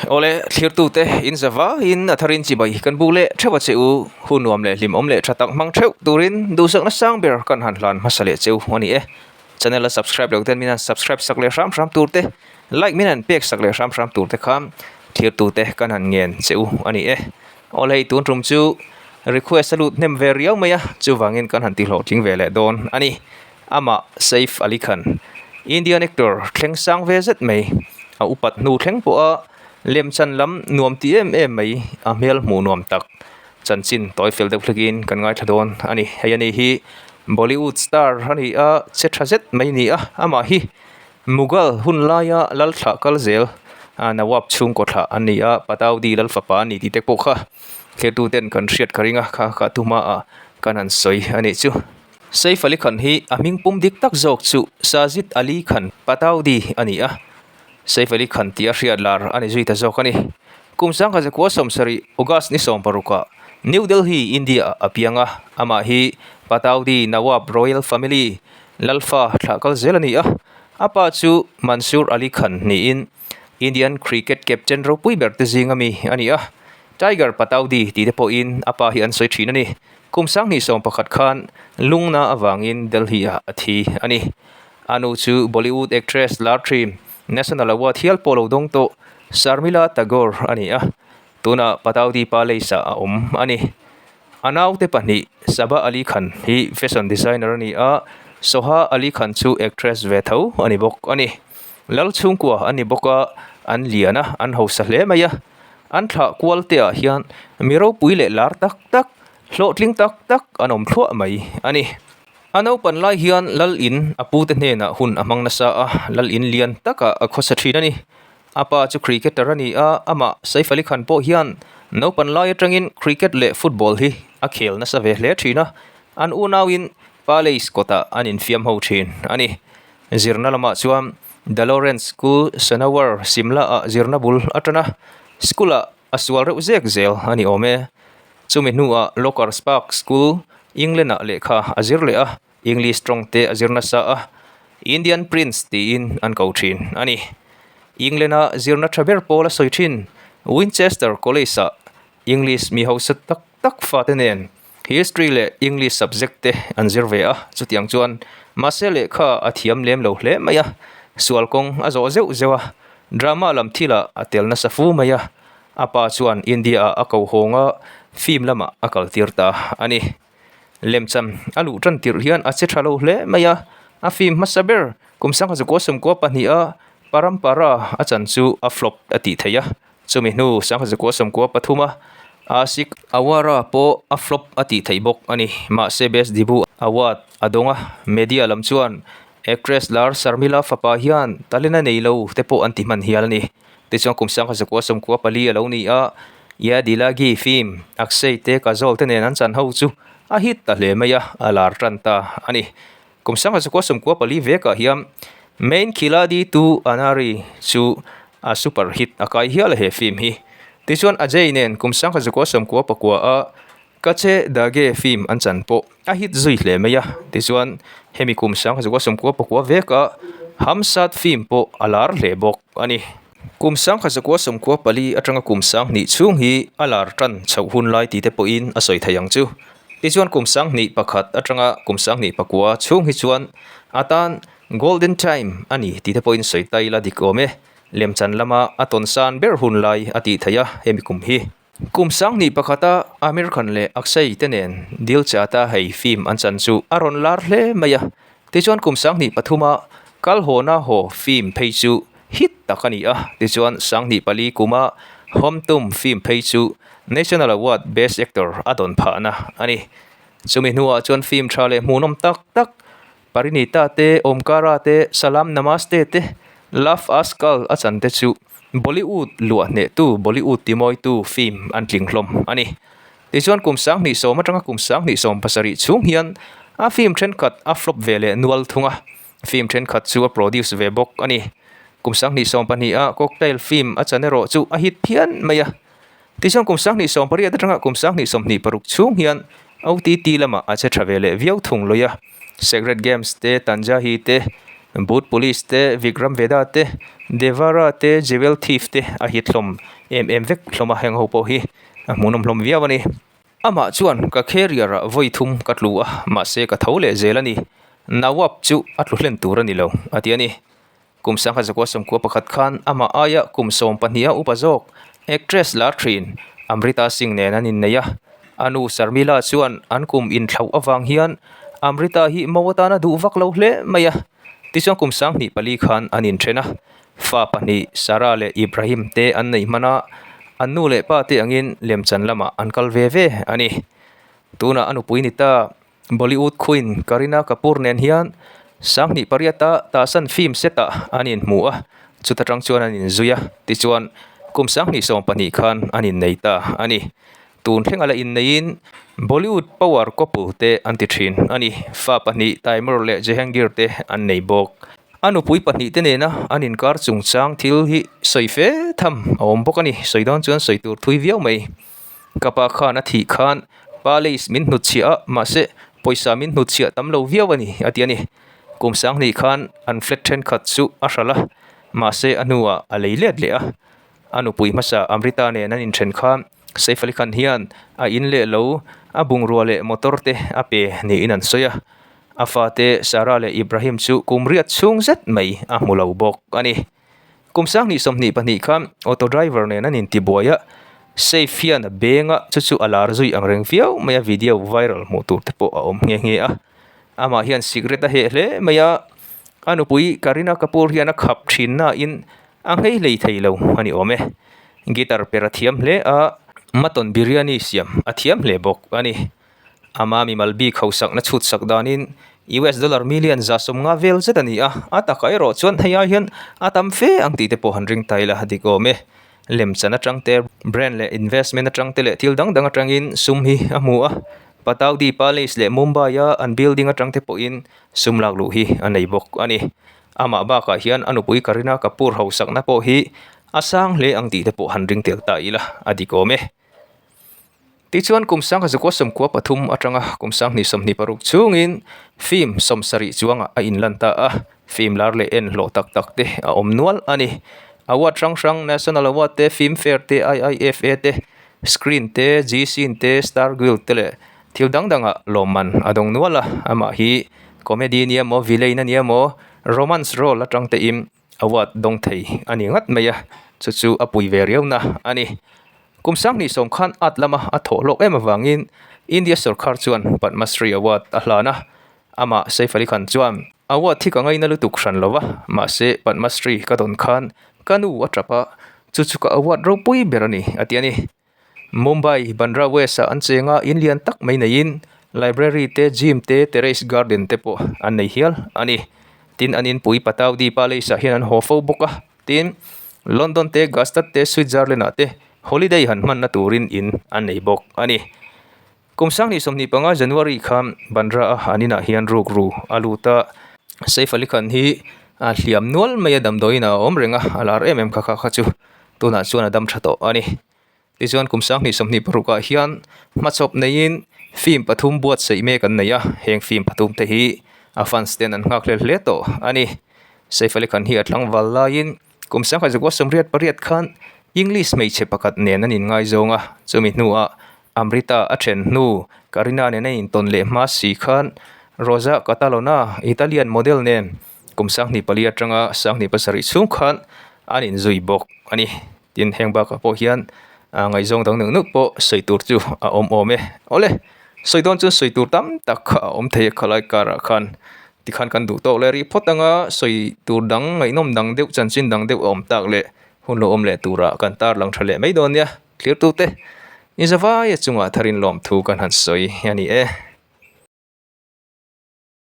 Awle, thlirtute in za vaiin a tharin chibai kan buk leh theuh a che u. Hun nuam leh hlimawm leh tha tak hmang theuh turin duhsakna sang ber kan han hlan hmasa leh cheu a ni e. Channel a subscribe lo ten min han subscribe sak leh hram hram tur te, like min han pek sak leh hram hram tur te kha thlirtute kan han ngen che u a ni e. Awle hei tun tum chu request a lut hnem ve riau mai a, chuvangin kan han tihlawhtling ve leh dawn a ni. Amah Saif Ali Khan, Indian actor thleng sang ve zet mai, a upat hnu thleng pawha lemchan lam nuam ti em em mai a hmel hmuh nuam tak chanchin tawi fel deuh hlekin kan ngaithla dawn a ni. Hei ani hi Bollywood star a ni a, che tha zet mai a ni a, amah hi Mughal hun laia lal thlah kal zel Nawab chhungkaw thlah a ni a, Pataudi lal fapa a ni tih te pawh kha thirtuten kan hriat ka ring a, kha kha thuhmaah kan han sawi a nih chu. Saif Ali Khan hi a hming pum dik tak zawk chu Sajid Ali Khan Pataudi a ni a, Saif Ali Khan tih a hriat lar a ni zui ta zawk a ni. Kum sangkha 1970 August ni 16 ah New Delhi, India ah a piang a, amah hi Pataudi Nawab Royal Family Lalfa thlah kal zel a ni a, a pa chu Mansoor Ali Khan niin Indian cricket captain ropui ber te zing ami a ni a, Tiger Pataudi tih te pawhin a pa hi an sawi thin a ni. Kum 2011 khan lungna avangin Delhi ah a thi a ni. A nu chu Bollywood actress lar thin, National Award hial pawh lo dawng tawh Sharmila Tagore a ni a, tunah Pataudi Palace ah a awm a ni. A naute pahnih Saba Ali Khan hi fashion designer a ni a, Soha Ali Khan chu actress ve tho a ni bawk a ni. Lal chhungkua a ni bawk a, an lian a, an hausa hle mai a. An thlah kual te ah hian mi ropui leh lar tak tak, hlawhtling tak tak an awm thluah mai a ni. A naupan lai hian lal in a pute hnenah hun a hmang nasa a, lal in lian takah a khawsa thin a ni. A pa chu cricketer a ni a, amah Saif Ali Khan pawh hian naupan lai atangin cricket leh football hi a khel nasa ve hle thin a, an unauin Palace kawtah an infiam ho thin a ni. Zirna lamah chuan The Lawrence School, Sanawar, Simla-ah zirna bul a tan a, school-ah a sual reuh zek zel a ni awm e. Chumi hnuah Lockers Park School, England-ah lehkha a zir leh a, English tawng te a zir nasa a, Indian Prince tiin an ko thin a ni. England-a zirna tha ber pawl a sawi thin, Winchester College-ah English mi hausa tak tak fate nen History leh English subject te an zir ve a, chutiang chuan mahse lehkha a thiam lem lo hle mai a, sual kawng a zawh zeuh zeuh a, drama lam thilah a tel nasa fu mai a, a pa chuan India ah a ko hawng a, film lamah a kal tir ta a ni. Lemchan a luh tan tirh hian a che tha lo hle mai a, a film hmasa ber kum 1992 a Parampara a chan chu a flop a tih theih a, Chumi hnu 1993 a Asik Awara pawh a flop a tih theih bawk a ni. Mahse Best Debut Award a dawng a, media lam chuan actress lar Sharmila fapa hian talent a nei lo te pawh an ti hman hial a ni. Tichuan kum 1994 a lo ni a, Ya Dilagi film Akshay te Kajol te nen an chan ho chu a hit ta hle mai a, a lar tan ta a ni. Kum 1994 vekah hian Main Khiladi Tu Anari chu a super hit a kai hial a he film hi. Tichuan Ajay nen kum 1999 a Kache Dage film an chan pawh a hit zui hle mai a. Tichuan hemi kum 1999 veka Hum Saath film pawh a lar hle bawk a ni. Kum 1994 atanga kum 2000 chhung hi a lar tan chhoh hun lai tih te pawhin a sawi thei ang chu. Tichuan kum 21 atanga kum 29 chhung hi chuan a tan golden time a ni tih te pawhin sawi ta ila dik awm e. Lemchan lama a tawn san ber hun lai a tih theih a hemi kum hi. Kum 21 a Aamir Khan leh Akshay te nen Dil Chahta Hai film an chan chu a rawn lar hle mai a. Tichuan kum 23 a Kal Ho Na Ho film phei chu hit tak a ni a. Tichuan 24 kuma Hum Tum film phei chu National Award Best Actor a dawn phahna a ni. Chumi hnuah chuan film tha leh hmuhnawm tak tak Parineeta te, Omkara te, Salaam Namaste te, Love Aaj Kal a chan te chu Bollywood luah hnehtu, Bollywood timawitu film an tling hlawm a ni. Tichuan kum 2010 atanga kum 2017 chhung hian a film thenkhat a flop ve leh nual thung a, film thenkhat chu a produce ve bawk a ni. Kum 2022 a Cocktail film a chan erawh chu a hit phian mai a. Tichuan kum 2018 atanga kum 2026 chhung hian OTT lamah a che tha ve leh viau thung lawih a. Sacred Games te, Tanjahi te, Bhoot Police te, Vikram Vedha te, Devara te Jewel Thief te a hit hlawm em em vek hlawm a, heng ho pawh hi a hmuhnawm hlawm viau a ni. Amah chuan ka carrier ah vawi thum ka tlu a, mahse ka tho leh zel a ni. Nawab chu a tlu hlen tur a ni lo, a ti a ni. Kum sangha zakua sawmkua pakhat khan amah aia kum sawm pahniha upa zawk actress lar thin Amrita Singh nen an innei a. A nu Sharmila chuan an kum inthlauh avang hian Amrita hi mo atana duh vak lo hle mai a. Tichuan kum 2004 khan an inthen a. Fa pahnih Sara leh Ibrahim te an nei hman a, an nu leh pa te angin lemchan lamah an kal ve ve a ni. Tunah a nupui ni ta. Bollywood Queen Kareena Kapoor nen hian 2008 a Tahsan film set ah an inhmu a, chuta tang chuan an inzui a, tichuan kum 2012 khan an innei ta a ni. Tun thleng a la inneiin Bollywood power couple te an ti thin a ni. Fa pahnih Taimur leh Jehangir te an nei bawk. A nupui pahnih te nena an inkar chungchang thil hi sawi fe tham a awm bawk a ni. Sawi dawn chuan sawi tur thui viau mai. Ka pa khan a thih khan palace min hnutchhiah a, mahse pawisa min hnutchhiah tam lo viau a ni a ti a ni. Kum sanghnih khan an flat thenkhat chu a hralh a, mahse a hnuah a lei let leh a. A nupui hmasa Amrita nen an inthen khan Saif Ali Khan hian a in leh lo, a bungrua leh motor te a pe niin an sawi a. A fate Sara leh Ibrahim chu kum riat chhung zet mai a hmu lo bawk a ni. Kum 2022 khan auto driver nen an intibuai a, Saif hian a beng a, chu chu a lar zui ang reng viau mai a, video viral hmuh tur te pawh a awm nghe nghe a. Amah hian cigarette a heh hle mai a, a nupui Kareena Kapoor hian a khap thin nain a nghei hlei thei lo a ni awm e. Guitar per a thiam hle a, mutton biryani siam a thiam hle bawk a ni. Ama mimal bik hausakna chhut sak danin US dollar million 150 vel zet a ni a, a takah erawh chuan hei ai hian a tam fe ang tih te pawh han ring ta ila a dik awm e. Lemchan atang te, brand leh investment atang te leh thil dang dang atangin sum hi a hmu a, Pataudi Palace leh Mumbai a an building atang te pawhin sum lak luh hi a nei bawk a ni. Amah bakah hian a nupui Kareena Kapoor hausakna pawh hi a sang hle ang tih te pawh han ring tel ta ila a dik awm e. Tichuan kum 1993 atanga kum 2026 chhungin film 70 chuangah a inlan ta a, film lar leh en hlawh tak tak te a awm nual a ni. Award hrang hrang National Award te, Filmfare te, IIFA te, Screen te, Zee-Cine te, Star Guild te leh thil dang dangah lawmman a dawng nual a. Amah hi comedy nia maw, villain a nia maw, romance role atang tein Award dawng thei a ni ngat mai a, chu chu a pui ve riau na a ni. Kum 2010 khan art lama a thawh hlawk em avangin India sawrkar chuan Padma Shri Award a hlan a, amah Saif Ali Khan chuan, Award hi ka ngaina lutuk hran lo va, mahse Padma Shri ka dawn khan ka nu a tap a, chu chu ka award ropui ber a ni, a ti a ni. Mumbai, Bandra West-ah an cheng a, in lian tak mai neiin library te, gym te, terrace garden te pawh an nei hial a ni. Tin, an inpui Pataudi Palace-ah hian an haw fo bawk a. Tin, London te, Gstaad te, Switzerland-ah te holiday han hmanna turin in an nei bawk a ni. Kum 2025 January khan Bandra-a an inah hian rukru a lut a. Saif Ali Khan hi a hliam nual mai a, damdawiin ah a awm reng a, a lar em em kha kha kha chu tunah chuan a dam tha tawh a ni. Tichuan kum 2026 ah hian hmachhawp neiin film pathum buatsaih mek an nei a, heng film pathum te hi a fans ten an nghak hlel hle tawh a ni. Saif Ali Khan hi a tlangval laiin kum 1988 khan English hmeichhe pakhat nen an inngaizawng a, chumi hnuah Amrita a then hnu Kareena nen a intawn leh hma si khan Rosa Catalona, Italian model nen kum 2004 atanga 2007 chhung khan an inzui bawk a ni. Tin, heng bakah pawh hian ngaihzawng dang neuh neuh pawh sawi tur chu a awm awm e. Awle, sawi dawn chuan sawi tur tam tak kha a awm thei a khalai karah khan tikhan kan duh tawk leh rih phawt anga sawi tur dang ngaihnawm dang deuh chanchin dang deuh a awm tak leh hun lo awm leh turah kan tarlang tha leh mai dawn nia. Thlir tute, i zavaia chungah tharin lawmthu kan han sawi a ni e.